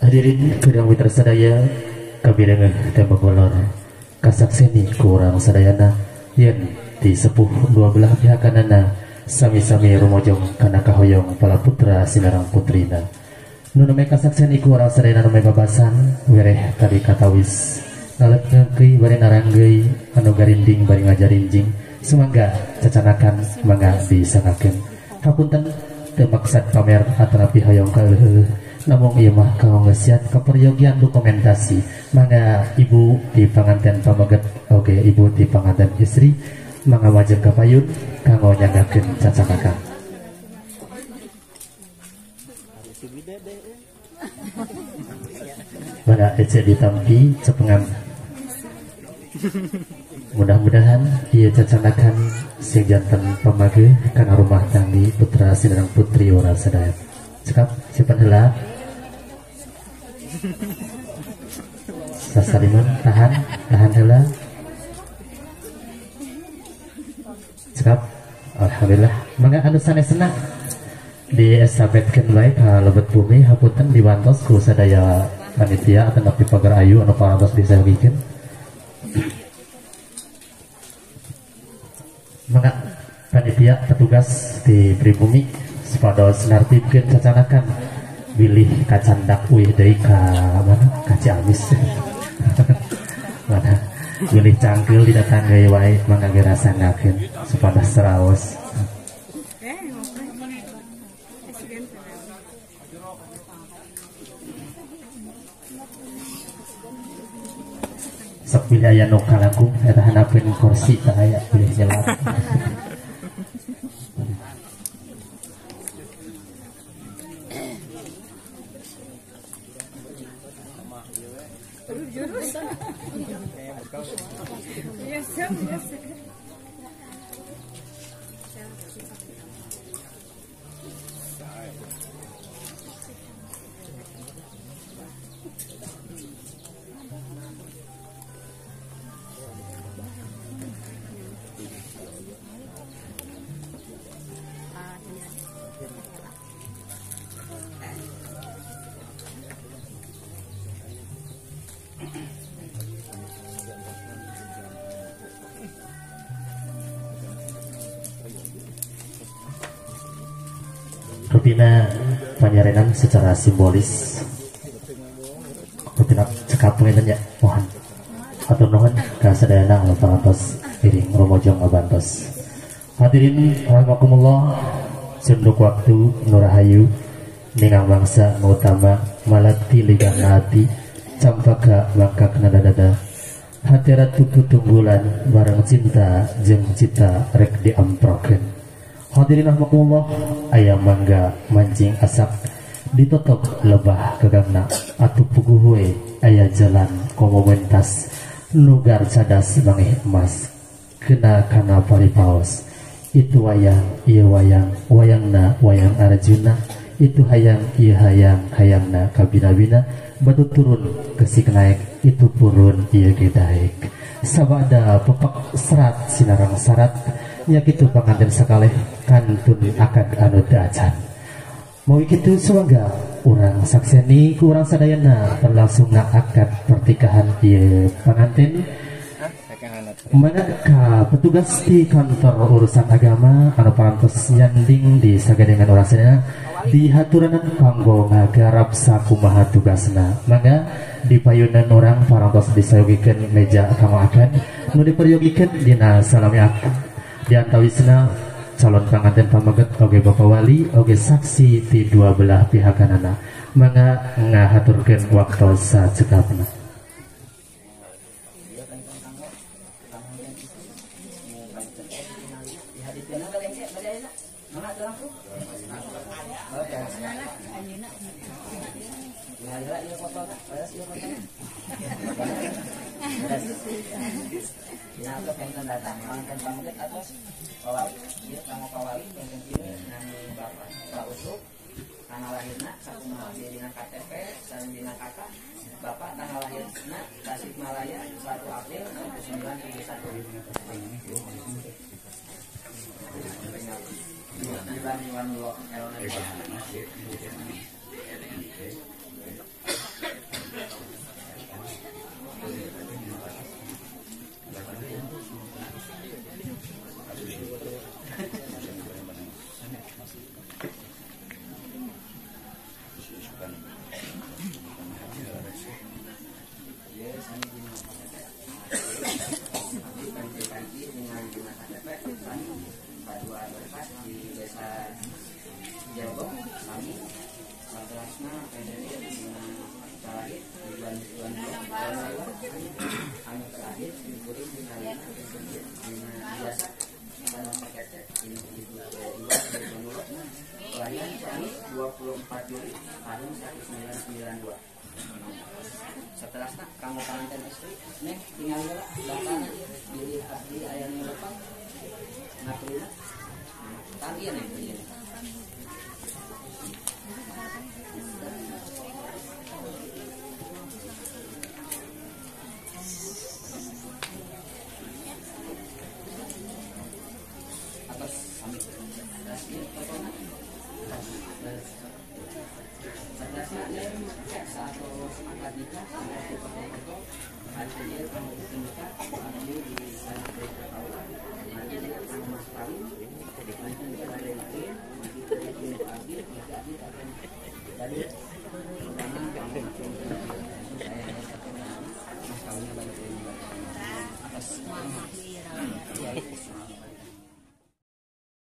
Hadirin kudang mitra sadaya kabirengeuh tembok kolor kasakseni kurang sadayana yen di sepuh dua belah pihakanana sami-sami rumojong kana kahoyong pala putra sinarang putrina. Nu nome kasakseni kurang sadayana nome babasan wereh tadi katawis nalep ngeukeui bari naranggeuy anu garinding bari ngajarinjing sumangga cacanakan mangga disangakeun. Hapunten teu maksad pamer atanapi hoyong kaeuheuh namung ieu mah kanggo kaperyogian dokumentasi. Mangga ibu di panganten pameget oge ibu di panganten istri mangga majeng ka payun kanggo nyanggakeun cacanakan. Mangga ece ditampi cepengan. Mudah-mudahan ieu cacanakan sing janten pamage kana rumah tanggi putra sinareng putri urang sadaya. Cekap simpen heula. Sasaliman tahan, tahan heula. Cekap. Alhamdulillah. Mangga anu sanesna diesabetkeun wae ka lebet bumi hapunten dibantos ku sadaya panitia atanapi pagar ayu anu parantos disayogikeun. Mangga panitia petugas di pribumi supados nartibkeun cacanakan bilih kacandak uih deui ka mana ka Ciamis. Mana bilih cangkeul didatangkeun wae mangga ge rasanakeun supados seraos. Sok bilih aya nu kalangkung eta handapeun kursi teh aya bilih nyelat. Rupina panyarenan secara simbolis rupina cekap panginten ya mohon atur nuhun ka sadayana anu parantos iring rumojong ngabantos. Hadirin rahimakumullah, sunduk waktu nurahayu ningang bangsa utama malati ligang hati campaka bangkak nada dada hati ratu tunggulan bareng cinta jeung cita rek diamprokeun. Hadirin rahimakumullah, ayam mangga mancing asak ditotok lebah kegangna atuh puguh we aya jalan komo mentas nugar cadas mangeh emas kena kana paripaos. Itu wayang ieu wayang wayangna wayang Arjuna, itu hayang ieu hayang hayangna kabina-bina batu turun kesik naik itu purun ieu ge daek. Sabada pepak serat sinarang sarat nya kitu panganten sakaleh kantun akad anu teu acan. Mawi kitu sumangga urang sakseni ku urang sadayana berlangsungna akad pernikahan ieu panganten. Mangga ka petugas di kantor urusan agama anu parantos nyanding di sagadengan urang sadayana dihaturanan kanggo ngagarap sakumaha tugasna. Mangga di payunan urang parantos disayogikeun meja kanggo akad nu diperyogikeun dina salami akad. Diantawisna calon panganten pameget oge Bapak Wali oge saksi ti dua belah pihakanana. Mangga ngahaturkeun waktu sacekapna. Bapak tanggal lahirna Tasikmalaya 1 April 1971. dina KTP sami 42 berkas di desa Jelgong sami saterasna PDD dina terakhir di bulan anu terakhir dikuring dina lima dina biasa anu paket dina 2022 kelahiran Kamis 24 Juli tahun 1992. Setelahnya kamu panganten istri neng tinggal heula bapana bilih abdi aya nu lepat ngaturna tang ieu neng ieu. Atas sami atas ieu fotona. Setelahnya satu akad nikah sampai foto-foto artinya kamu nikah abdi di sana berita kaula nanti kamu mas kawin nanti ada lain nanti abdi nanti abdi akan dari pertama kamu saya mas kawinnya balik atas ya.